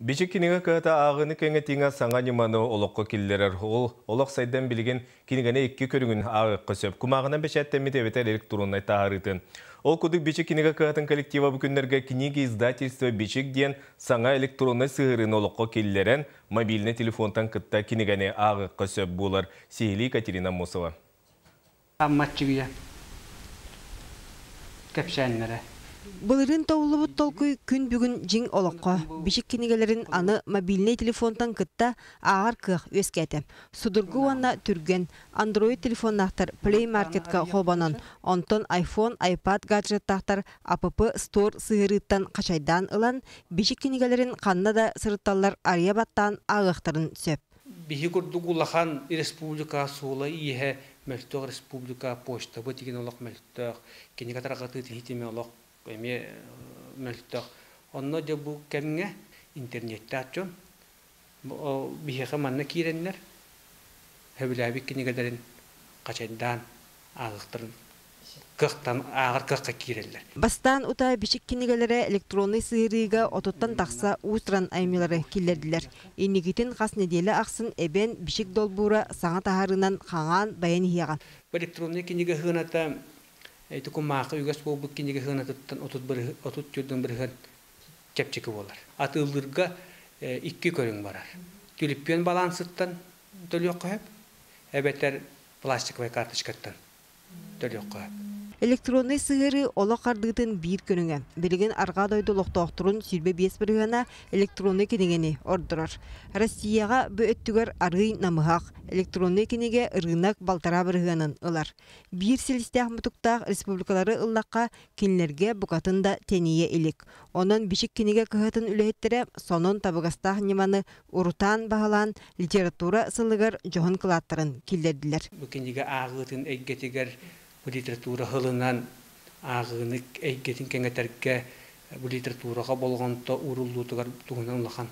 Бичик кинигэ кыһата ааҕыыны кэҥэтиигэ саҥа ньыманы олоххо киллэрэр. Ол олох сайдан билигин кинигэни икки көрүҥүн ааҕыахха сөп. Кумааҕынан бэчээттэммит эбэтэр электроннай таһаарыытын. Ол курдук Бичик кинигэ кыһатын коллектива бу күннэргэ Книги издательства Бичик диэн саҥа электроннай сыһыарыыны олоххо киллэрэн, мобильнай телефонтан кытта кинигэни ааҕыахха сөп буолар. Сиһилии Катерина Аммосова. Аммаччыгыйа кэпсээннэрэ. Былырыын тобуллубут толкуй күн бүгүн дьиҥ олоххо, бичик кинигэлэрин аны мобильнай телефонтан кытта ааҕар кыах үөскээтэ. Судургу уонна түргэн Android телефоннаахтар Play Market-ка холбонон, онтон iPhone, iPad гаджеттаахтар App Store сыһыарыыттан хачайдаан ылан, бичик кинигэлэрин ханна да сырытталлар арыйа баттаан ааҕыахтарын сөп. Биһи курдук улахан республика суола-ииһэ мөлтөх республика почтабыт игин олох мөлтөх, кинигэ тарҕатыытын ситимэ олох эмиэ мөлтөх. Онно дьэ бу кэмҥэ интернеттээх дьон биһиэхэ манна киирэннэр сөбүлээбит кинигэлэрин хачайдаан ааҕыахтарын кыахтан ааҕар кыахха киирэллэр. Бастаан утаа бичик кинигэлэрэ электроннай сыһыарыыга отуттан тахса уус-уран айымньылары киллэрдилэр. Инникитин хас нэдиэлэ ахсын эбэн бичик долбуура саҥа таһаарыынан хаҥаан байан иһиэҕэ. Электроннай кинигэ сыаната ити кумаахы үгэс буолбут кинигэ сыанатыттан 34 бырыһыан чэпчэки буолар. Атыылыырга икки көрүҥ барар. Түлүппүөн балансыттан төлүөххэ сөп, эбэтэр пластиковай карточкаттан төлүөххэ сөп. Электроннай сыһыарыы олох хардыытын биир көрүҥэ. Билигин арҕаа дойду олохтоохторун 25 бырыһыана электроннай кинигэни ордорор. Россияҕа бу өттүгэр арыый намыһах. Электроннай кинигэ ырыынак балтараа бырыһыанын ылар. Биир силистээх-мутуктаах республикалары ыллахха, кинилэргэ букатын да тэнийэ илик. Онон Бичик кинигэ кыһатын үлэһиттэрэ сонун табыгастаах ньыманы урутаан баһылаан литература сылыгар дьоһун кылааттарын киллэрдилэр. Бу кинигэ ааҕыытын эйгэтигэр бу литература сылынан ааҕыыны эйгэтин кэҥэтэргэ бу литератураҕа болҕомто ууруллуутугар туһунан улахан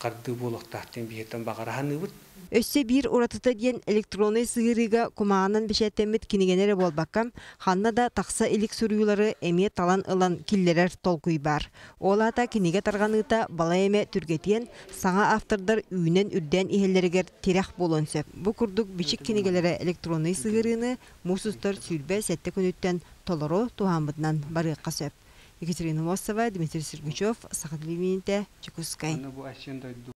хардыы буолуохтаах диэн биһиэттэн баҕара саныыбыт. Өссө биир уратыта диэн электроннай сыһыарыыга кумааҕынан бэчээттэммит кинигэни эрэ буолбакка, ханна да тахса илик суруйуулары эмиэ талан ылан киллэрэр толкуй баар. Ол аата кинигэ тарҕаныыта балай эмэ түргэтиэн, саҥа автордар үүнэн-үрдээн иһэллэригэр тирэх буолуон сөп. Бу курдук бичик кинигэлэрэ электроннай сыһыарыыны муус устар 27 күнүттэн толору туһаммытынан барыахха сөп. Екатерина Мосова, Дмитрий Сергучев, Саха телевидениетэ, Дьокуускай.